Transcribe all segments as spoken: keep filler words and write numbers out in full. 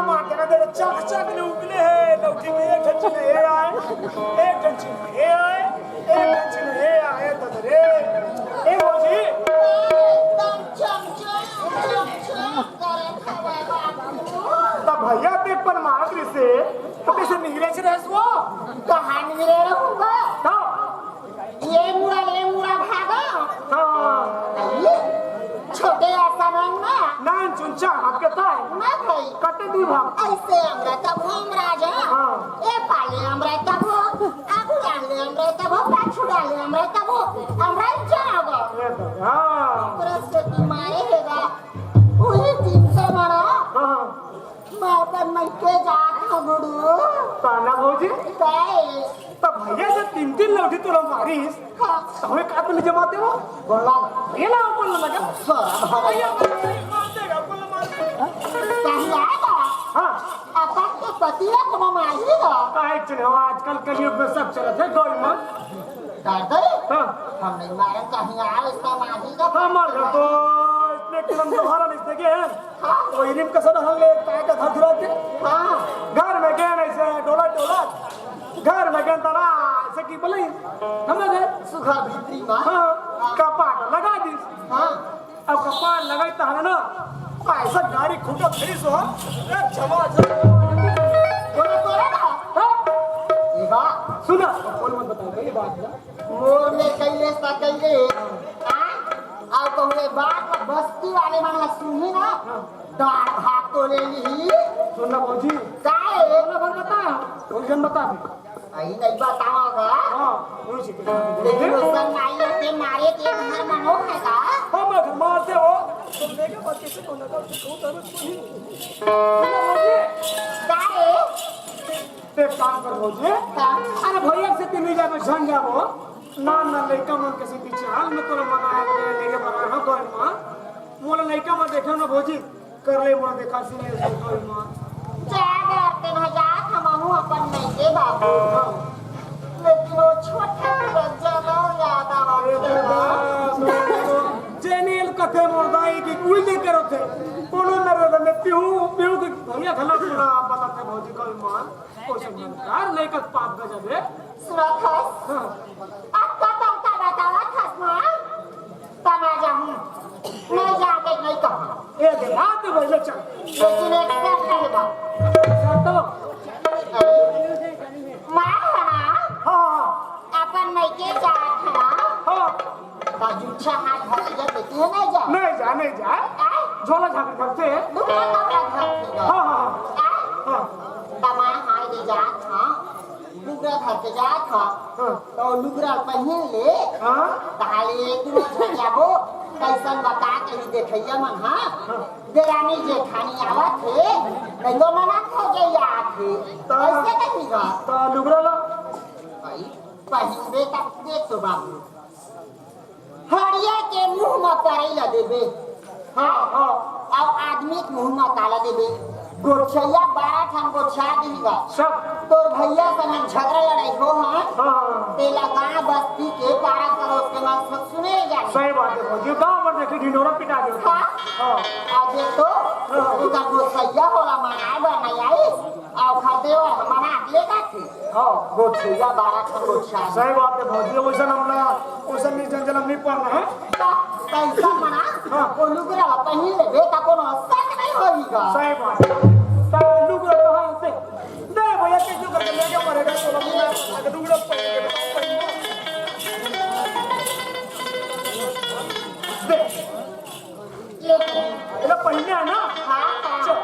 मार देना दे, चक चक ले उगले हे, लौकी के एक ठन चिन्ह हे आय, एक ठन चिन्ह हे आय, एक ठन चिन्ह हे आय, दद रे। ए भौजी, एकदम चम चम, चम चम करत हवय बाबू। त भैया ते पन मारत रहिसे, त कइसे निगरे से रहस वो? कहाँ निगरे रहूँगा? त ये मुड़ा, ये मुड़ा भागा। हाँ। ये छोटे असन ना। नान चुंचा हाथ के ताय। ना भाई। कटे दी भाग। अइसे हमरे तभो हमराज। हाँ। ए पाले हमरे तभो, आगू डाले हमरे तभो, पाछू डाले हमरे तभो, हमरे जाओ। ये तो, हाँ। बृहस्पति मारे हेगा। उही दिन से मरा। हाँ। मैं अपन मइके जात हँव गुरु। ताना भौजी? काय? त भैया जब तीन तीन लौठी तोला मारिस, हाँ। त हमें का तो नहीं जमाते हो? बोला। ये ना अपन लगा। सर, भैया, मार देगा, अपन मार देगा। कहीं आएगा? हाँ। अपन के पति ला कोनो मारी गा। काहे चुने हो, आजकल कलयुग में सब चलत हे, गौर मन। दादा, हाँ। हम नहीं मारे, कहीं आए, इसका मारी गा। हमार घर तो इतने किलोमीटर हरा नहीं सके हैं। हाँ। वही रिम कसम हल ले, काय का धर धुरा के। हाँ। घर में गए नहीं से, डोला डोला। घर में गए तना, से की बोले, हम लोग सुघर भीतरी माँ। हाँ, कपाट लगा दी। हाँ। अब कपाट लगाई त हवे ना, ऐसा गाड़ी खूंटा फिरी सो, ए, झमा, झमा। बोले, बोले ना। हाँ? ये बात। सुना, बोल मत बताओ, ये बात ना। मोर में कैले सा कैले, हाँ? अब कहूँ ये बात बस्ती वाले मन ला सुनही ना, हाँ। डार भात तो ले ली। सुनना भौजी। का है? सुनना भर बता, भौजी बता। अई नहीं बतावा गा। हाँ, वही से कुछ नहीं लेकिन बोलते। उसन माई होते मारे के घर मनो है का? हाँ, मैं घर मारते हो। तुम देखे बात कैसे को लगा, तू करो तू ही। का रे? ते काम कर भौजी। का? अरे भैया से तीन हजार में झन जाबो। ना, ना, लइका मन के से पीछे हाल में तोला मना है, लेके मना है, हाँ, गौर माँ। मोला लइका मन देखे ना भौजी। कर ले मोर देखा सुने सुनोई माँ। जा घर ते न जात हमहू अपन नइके बाबू। हाँ। लेकिन वो छोटे बच्चा ना याद आवा अरे खेला। बाबा, जेनियल कथे मोर दाई की कुल दे करो थे। कोनो मेरे रंग में पीहू, पीहू के भैया खला पूरा बताते भौजी का ईमान। ओ संगीतकार लेकर पाप गजब है। सुरत हस। हाँ। अब का तमका बतावा खसमा? तमा जाहूँ। नहीं जाके नहीं कहा। ए दे, बात तो बोले चल। लेकिन एक शर्त है बा। शर्त तो? मैं है ना? हाँ, हाँ। अपन मइके जात है ना? हाँ। ता जुच्छा हाथ भर के लेके नहीं जा। नहीं जा, नहीं जा। आय? झोला झांक के भगते हैं। दुपट्टा का भर के जा। हाँ, हाँ, हाँ। आय? हाँ। तमा हाय दे जात, हाँ। लुगरा धर के जात ह, हाँ। तो लुगरा पहिन ले, हाँ। ताले दुनो झन जाबो, कैसन बता के ही देखैया मन, हाँ। हाँ। देरानी जेठानी आवत हे, नहीं तो मना हो जाई आत हे। तो ऐसे कहीं गा। तो लुगरा ला। भाई, पहिनबे तब देख तो बाबू। हड़िया के मुंह म करई ल देबे। हाँ, हाँ। अउ आदमी के मुंह म काला देबे। गोठिया बारह ठन गोठिया दिही गा। सब। तोर भैया संग झगड़ा लड़ाई हो, हाँ? हाँ, हाँ। तेला गांव बस्ती के पारा पड़ोस के मन सब सुने जाने। सही बात है भौजी, गांव भर देखी ढिंढोरा पिटा गयो। हाँ। हाँ। अब देख तो, हाँ। उनका गोसैया होला मनाए बर नहीं आई। अउ खरदेवर हमन आग ले जाथे। हाँ, गोठिया बारह ठन गोठिया। सही बात है भौजी, वैसन हमला, वैसन नहीं जंजल हम नहीं पड़ना है। त, त ऐसा मना, हाँ। वो लुगरा ला पहिन लेबे, त कोनो शक नहीं होई गा। सही बात है। त लुगरा कहाँ से? दे भैया, किस लुगरा के लेके पड़ेगा, तो लुगरा, अगर लुगरा पहिन लेबे, तो पहिन ले। दे। ये तो पहिने है ना? हाँ, हाँ। चल।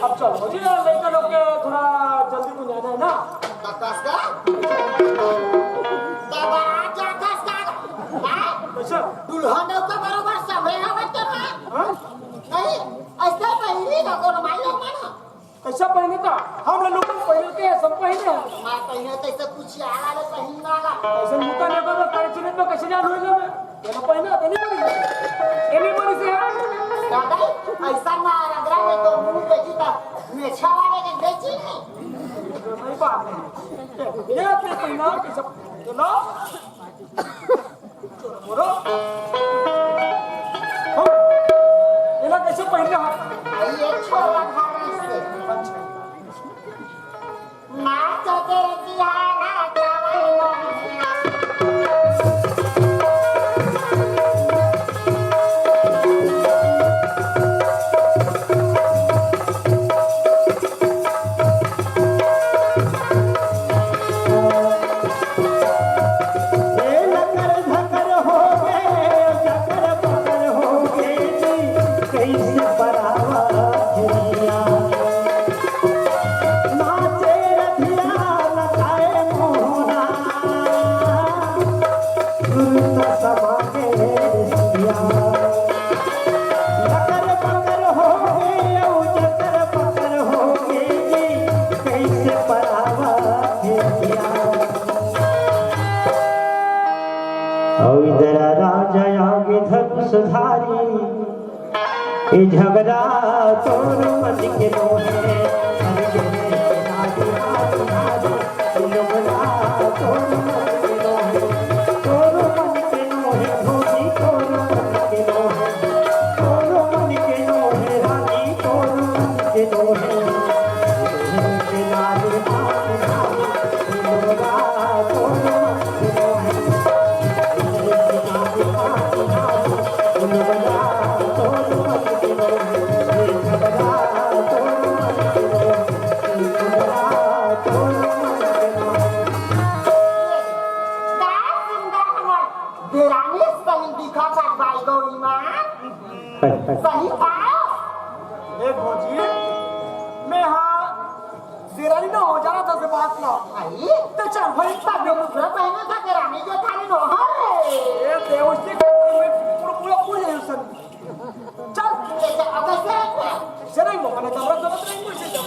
अब चल, हो जी, लइका लोग के थोड़ा जल्दी बुझाना है ना। तकस का? तब आ जा, तकस का? हाँ? कैसे? दुल्हन लोग के बरोबर समय आवत के बा। हाँ? नहीं, ऐसे पहिरी का कोनो माई लोग मानो। कैसा पहने था? हम लोग पहनते हैं, सब पहने हैं। मैं पहने तो ऐसे कुछ आला ले पहनना ला। ऐसे मुंह का नहीं पता, तारी चुनत में कैसे जान होएगा मैं? ये तो पहना, तो नहीं पड़ी। ये नहीं पड़ी से है। दादा, ऐसा ना रगड़ा में तो मुंह पे जीता, मेछा वाले के बेची नहीं। सही बात है। ये आपने पहना, कैसा, चलो। बोलो। हम, ये ना कैसे पहन रहा? ये छोरा भारत से। अच्छा। नाचते रहती है, नाचते रहती है। ए लकर झकर होगे, झकर पकर होगे जी, कइसे परावा खेलिया। नाचे रधिया नचाए मोहना, सुरता समागे सिया। लकर पकर होगे, अउ झकर पकर होगे जी, कइसे परावा खेलिया। अउ इधर राजा आगे धनुषधारी, ए झगड़ा तोर मन के नोहे, हरि के राज राज राज, ए लुगड़ा तोर मन के नोहे, तोर मन के नोहे, भौजी तोर मन के नोहे, तोर मन के नोहे, रानी तोर मन के नोहे। का सुंदर हमर देरानी सही दिखत हे बाई गौरी माँ। सही का? ए भौजी, मैं हाँ देरानी ना हो जाना था से बात ना। आई? तो चल भाई, तब ये दूसरा पहने था देरानी के थाली नो, हाँ रे। ए देव, उससे क्या करूँ मैं? पूरा, पूरा, पूरा ये सब। चल। ए, चल, अब कैसे है? चले वो, मैंने कमरा, कमरा नहीं, मुझे कैसे?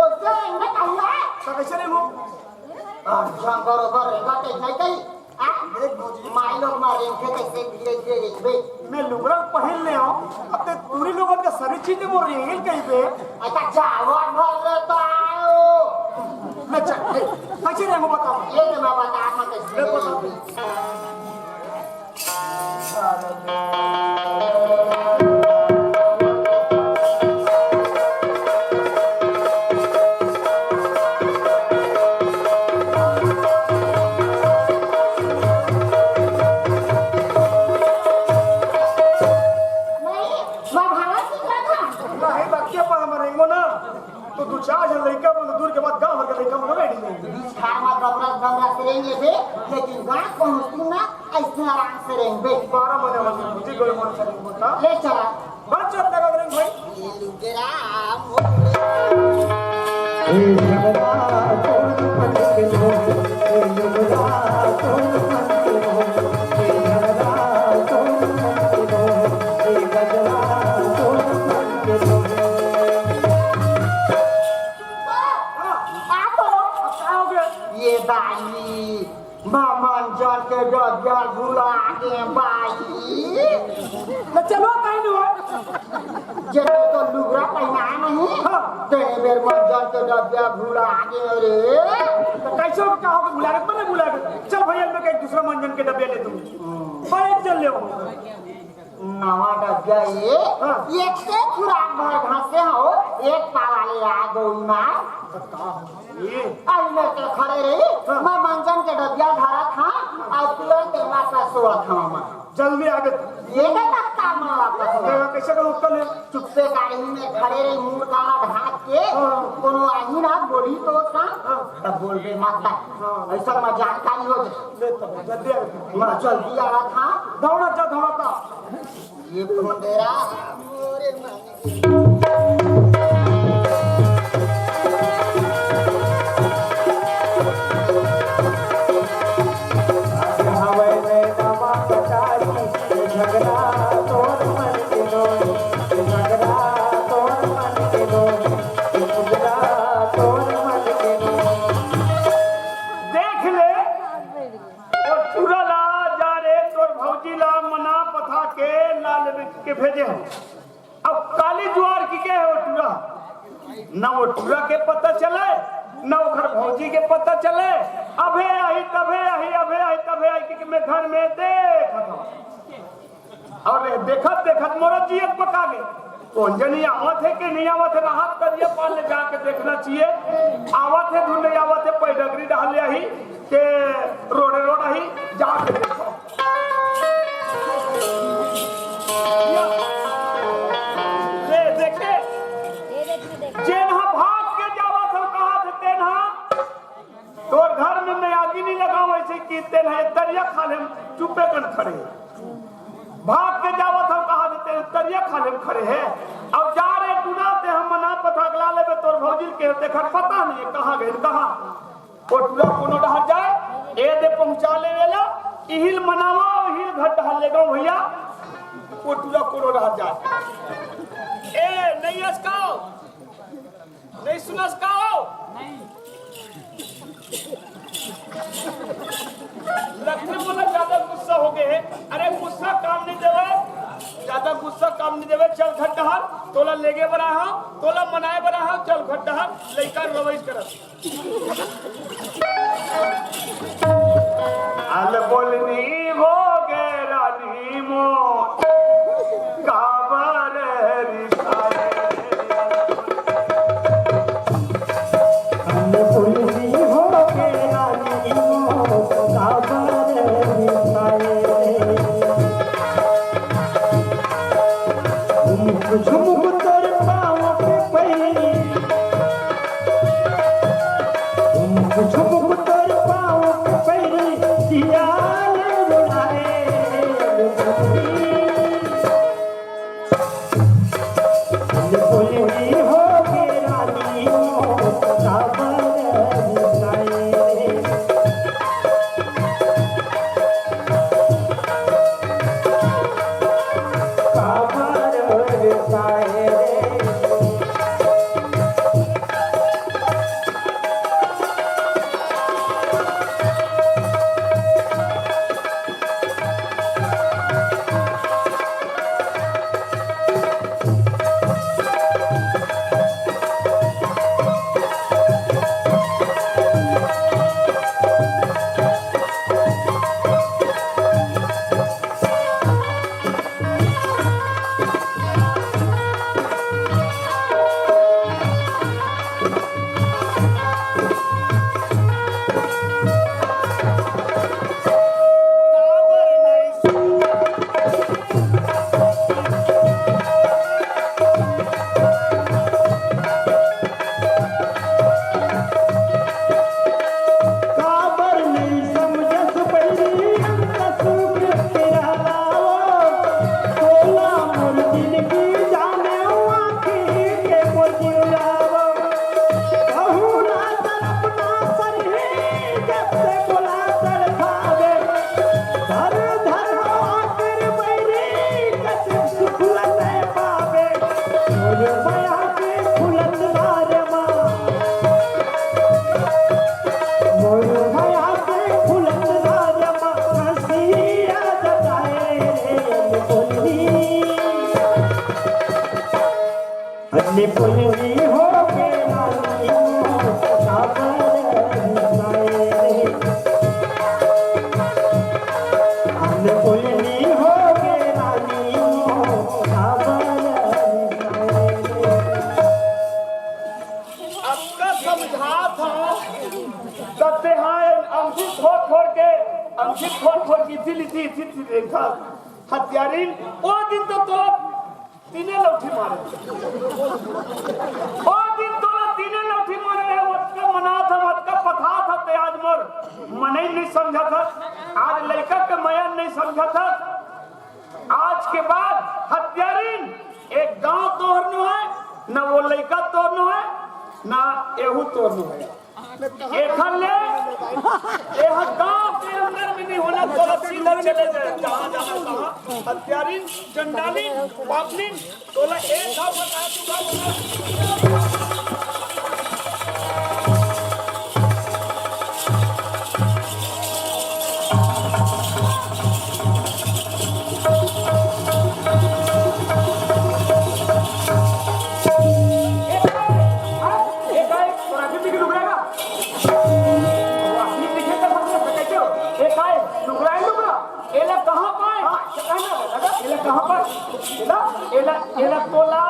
उससे इनमें कहूँगा। तो कैसे नहीं वो? आ, जान बरोबर रहेगा, तो नहीं कहीं। आ? देख भौजी। माई लोग मारे थे कैसे धीरे धीरे देखबे। मैं लुगड़ा पहन ले आऊं, अब ते पूरी लोगन का सभी चीज में रेंगेल कहीं पे। अच्छा, चावल भर ले तो आओ। मैं चल, ए, कैसे रेंगो बताओ। ये तो मैं बता, मैं कैसे ले बता। रेंगेल। नहीं, मैं भाला सीख रहा था। नहीं, बच्चे पर हम रेंगो ना, तो दू चार झन लइका मन दूर के बाद गांव भर के लइका मन रेंगे। बीच खार में गबरा गबरा से रेंगे थे, लेकिन गांव पहुंचती ना, ऐसे आराम से रेंगे। बारह महीने होती, तुझे गोल मोल से रेंगो था। ले चला। बड़ चोट लगा करें भाई। ए लुगरा तोर मन के नो, ए लुगरा तोर मन के नो, ए लुगरा तोर मन के नो, ए गजरा तोर मन के नो। आ तो। अब का हो गया? ये दाई। मैं मंजन के डबिया भुला गे बाई। तो चलो, काहे नु? जे तो लुगरा पहना नहीं, हाँ। तेने बेर मंजन के डबिया भुला गे रे। तो कैसे हो, का हो, भुला गे, मने भुला गे। चल भैया, मैं एक दूसरा मंजन के डबिया ले दूँ। हम्म। भाई, एक जन ले आओ। नवा डब्बा ये, हाँ। एक से खुराक भर घासे हो, एक पावा ले आ गई माँ। ये। आई मैं के खड़े रही, हाँ। मैं मंजन के डब्बा धरा था, और तुरंत तेरा पास हुआ था माँ। जल्दी आ गए। ये का तख्ता मारा था? मैं कइसे करूँ कल? चुप्पे गाड़ी में खड़े रही, मुंह काला ढाक के। हाँ। कोनो आही ना बोली तो का? हाँ। तब बोल दे मत। हाँ। ऐसा मैं जानकारी हो जाए। ले तब जल्दी आ गए। मैं जल्दी आ रहा था। दौड़ा था, दौड़ा था। ये कौन दे रहा? अरे माँ। देख ले, ओ टूरा ला, जा रे, तोर भौजी ला मना पथा के ला लेबे के भेजे हंव। अब काली जुआर के कहे ओ टूरा, न ओ टूरा के पता चले, न ओकर भौजी के पता चले। अभे आही, तभे आही, अभे आही, तभे आही, कि मैं घर में देखत हंव। अउ देखत देखत मोरो जियत पका गे। कोन जनी आवत हे कि नहीं आवत हे, राहत करिया पार ले जाके देखना चाहिए। आवत हे धुन नहीं आवत हे, पैडगरी डहर ले आही के रोड़े रोड़ आही, जाके देखो। ये देखे, जेन हा भाग के जावत हो, कहा थे तेन हा, तोर घर में मैं आगी नहीं लगाऊं, ऐसे कि तेन हा तरिया खा ले, चुप्पे कन खड़े। भाग के जावत हो, कहा थे तेन तरिया खा ले खड़े है। अब जा रे टूरा, ते हम मना पथा के ला लेबे, तोर भौजी के तेखर पता नहीं है, कहाँ गए, कहाँ। ओ टूरा कोनो डहर जाए, ए दे पहुंचा लेवेला, इहिल मनावा, इहिल घर डहर लेगा भैया। ओ टूरा कोनो डहर जाए। ए, नहीं असकाओ, नहीं सुनस का हो? लक्ष्मी बोला, ज्यादा गुस्सा हो गए है। अरे, गुस्सा काम नहीं देवे, ज्यादा गुस्सा काम नहीं देवे। चल घर डहर, तोला लेगे बना हा, तोला मनाए बना हा, चल घर डहर, लइका रवैस करत। अल बोलनी हो गे रानी मोर, काबर रिसाए। अल बोलनी हो गे रानी मोर, काबर रिसाए। झुमुक झुमुक तोर पाँव के पैरी, झुमुक झुमुक तोर पाँव के पैरी, जिया ले उड़ाए। बोलनी हो के रानी हो, काबर रिसाए। काबर रिसाए रे। काबर नइ समझस बहिरी, अंत सूत्र तेरा लावो। तोला मोर जिनगी जाने, आँखी के मोर जियो लावो। कहूँ ना तरफ ना सरही, जब से बोला तरफावे। धर धर आखिर बहिरी, कसे सुख ल नइ पावे। मोर मया के फुलत धार मा, मोर मया के फुलत धार मा, हँसिया जताए रे बोली। अन्ने बोली हो के रानी हो, काबर रिसाए रे। अन्ने बोली हो के रानी हो, काबर रिसाए रे। अतका समझात हँव, तब ते हा अंगठी फोर फोर के, अंगठी फोर फोर के इथी ले इथी, इथी ले इथी देखा। हत्यारिन, ओ दिन तो तोला तीने लौठी मारे। ओ दिन तोला तीने लौठी मारे रहे, ओतका मनात हस, ओतका पथात हस, ते आज मोर मनई नहीं समझत हस, आज लइका के मया नहीं समझत हस। आज के बाद हत्यारिन, एक गांव तोर नो है, न वो लइका तोर नो है, न एहू तोर नो है। एखर ले, एह गांव के अंदर में नहीं होना, तोला सीधा चले जाए, जहां जाना तहां। हत्यारिन, चंडालिन, पापनिन, तोला एक घाव बता, दू घाव बता। ए काय? तोर आखिर दिखे लुगरा का? आखिर दिखे का सबसे कैसे हो? ए काय? लुगरा है लुगरा? एला कहाँ पाए? हाँ, ये कहना है, दादा। एला कहाँ पाए? एला, एला, एला तोला,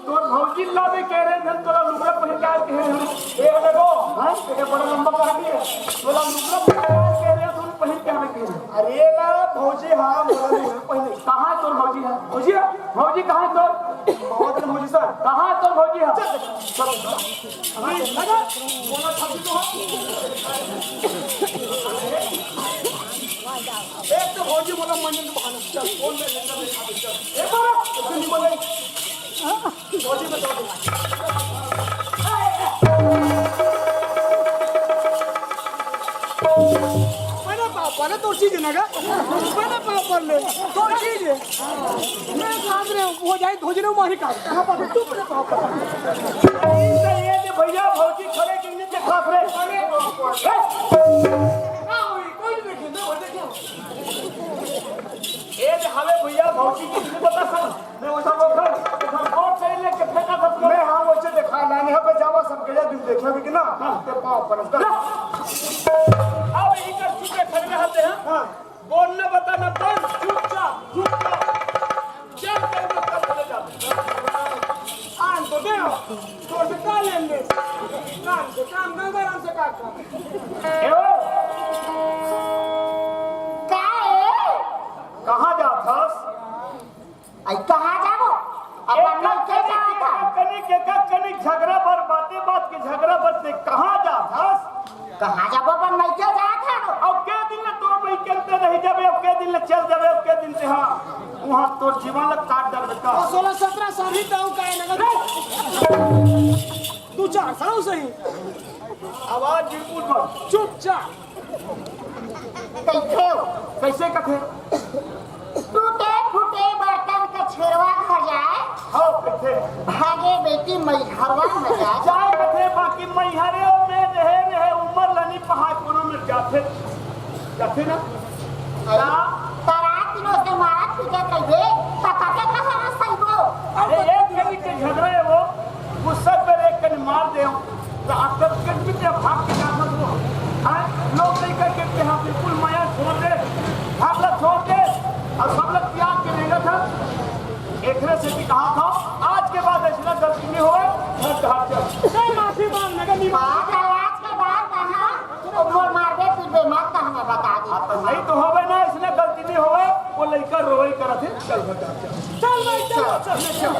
तोर भौजी लावे कहे रहे, हम तोला लुगरा पहिन के आए कहे रहे। ए, देखो, हाँ? ये बड़ा लंबा कहा दिए। तोला लुगरा पहिन के आए कहे रहे, तुम पहिन के आवे कहे रहे। अरे ना, भौजी, हाँ, मोला लुगरा पहिने। कहाँ है तोर भौजी है? भौजी है? भौजी कहाँ है तोर? बहुत दिन भौजी सर। कहाँ है तोर भौजी है? चल, चल, चल। अरे, दादा, बोला था कि तो एक तो भौजी बोला, मन में बहाना। चल, फोन में लेकर दिखा दे, चल। ए, बाबा, ऐसे नहीं बोले। भौजी बता दो। मैंने पापा ने तो चीज ना का, मैंने पापा ने तो चीज। मैं कांद रहे हूँ, वो जाए धोजने मारी का। कहाँ पर तू मेरे पापा? ये तो ये कि भैया भौजी खड़े के नीचे खा रहे। अरे बाप रे। ना हुई, कोई नहीं देखे, ना वो देखे। ये जो हमें भैया भौजी की नहीं पता सब। मैं वैसा वो घर, वो घर और चले लेके फेंका था। मैं हाँ, वैसे देखा ना, यहाँ पे जावा सब गया, दिन देखा भी कि ना? हाँ। ते पाँव पर। अब इधर चुपे खड़े रहते हैं। हाँ। बोलना बताना बंद, चुपचाप, चुपचाप। क्या करेंगे, कब चले जाते? कान तो दे, तो से का लेन दे? कान से काम, गंगाराम से का काम? ए ओ! का है? कहाँ जात हस? आई, कहाँ जाबो? अपन एका नइखे कनिक, जात एका हस। कनिक, एका कनिक झगड़ा बर, बाते बात के झगड़ा बर ते कहाँ जात हस? कहाँ जाबो? अपन नइखे जात हस। अब के दिन ले तोर भाई के अंदर रह जाबे, अब के दिन ले चल जाबे, अब के दिन से हाँ, वहाँ तोर जीवन ला काट डालबे का? तो सोलह सत्रह साल ही तो का है ना? दू चार साल सही। आवाज बिल्कुल बंद। चुपचाप। कइसे हो? कइसे कथे? टूटे फूटे बर्तन के छेरवा घर जाए। हाँ, कथे। भागे बेटी मैहरवा में जाए। जाए कथे, बाकी मैहरे में रहे, रहे, उमर लनी पहाड़ कोनो में जाथे। जाथे ना? अरे, तरा तीनों से मारा पीटे कहिए, त कते कहे ना सही वो। अरे, एक कनिक के झगड़ा है वो, गुस्सा पे एक कनी मार दे। तो आप सब किट पिट के भाग के जाना वो। हाँ, लोग नहीं करके कि हाँ, बिल्कुल मया छोड़ दे, भागला छोड़ दे, और सब लोग त्याग के लेगा था। एकरे से भी कहा था, आज के बाद ऐसी ना गलती नहीं होए, घर से हट जाओ। नहीं, माफी मांगने का नहीं। बात है, आज के बाद कहा, तो मोर मारबे पीटबे मत, कहना बता दी। हाँ, तो नहीं तो होवे ना, ऐसी ना गलती नहीं होवे, वो लइका रोई करत है, चल घर जा, चल। चल भाई, चल, चल, चल।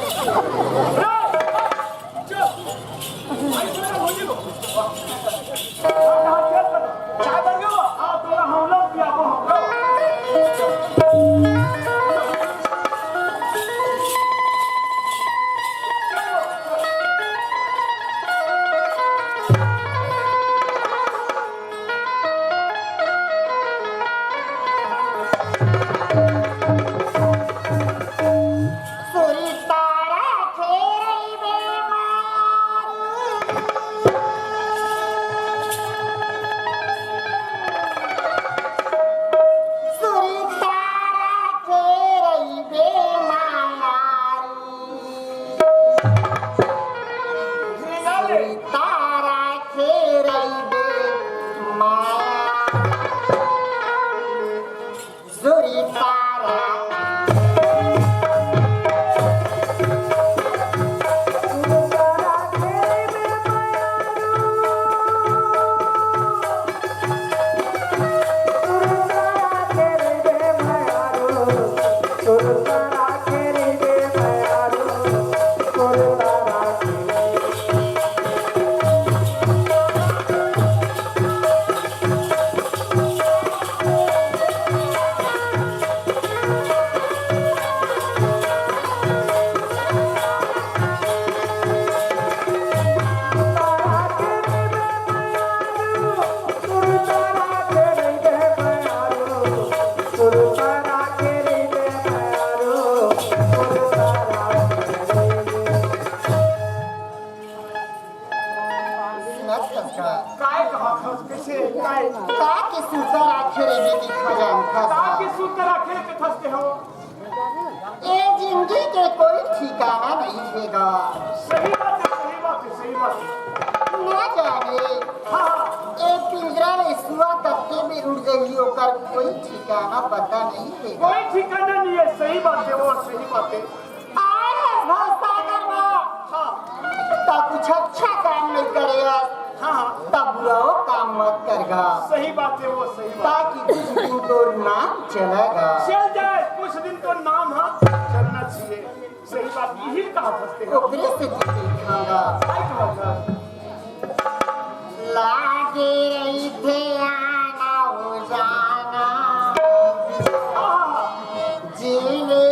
काय कहा था? कैसे? काय? ताकि सुतर आखिर में दिखा जाए था। ताकि सुतर आखिर के फंसते हो। ए जिंदगी के कोई ठिकाना नहीं रहेगा। सही बात है, सही बात है, सही बात है। ना जाने हाँ। ए पिंजरा में सुआ कत्ते में उड़ गई, ओकर कोई ठिकाना पता नहीं है। कोई ठिकाना नहीं है, सही बात है, वो सही बात है। आए भवसागर में हाँ। तो कुछ अच्छा काम नहीं करे, हाँ। तब बुरा काम मत करगा। सही बात है, वो सही बात। ताकि कुछ दिन तो नाम चलेगा। चल जाए, कुछ दिन तो नाम हाँ चलना चाहिए। सही बात, यही कहा फंसते हैं। ओकरे से दिखाऊंगा। काय कहा था? लागे रहिथे आना हो जाना। हाँ। जीने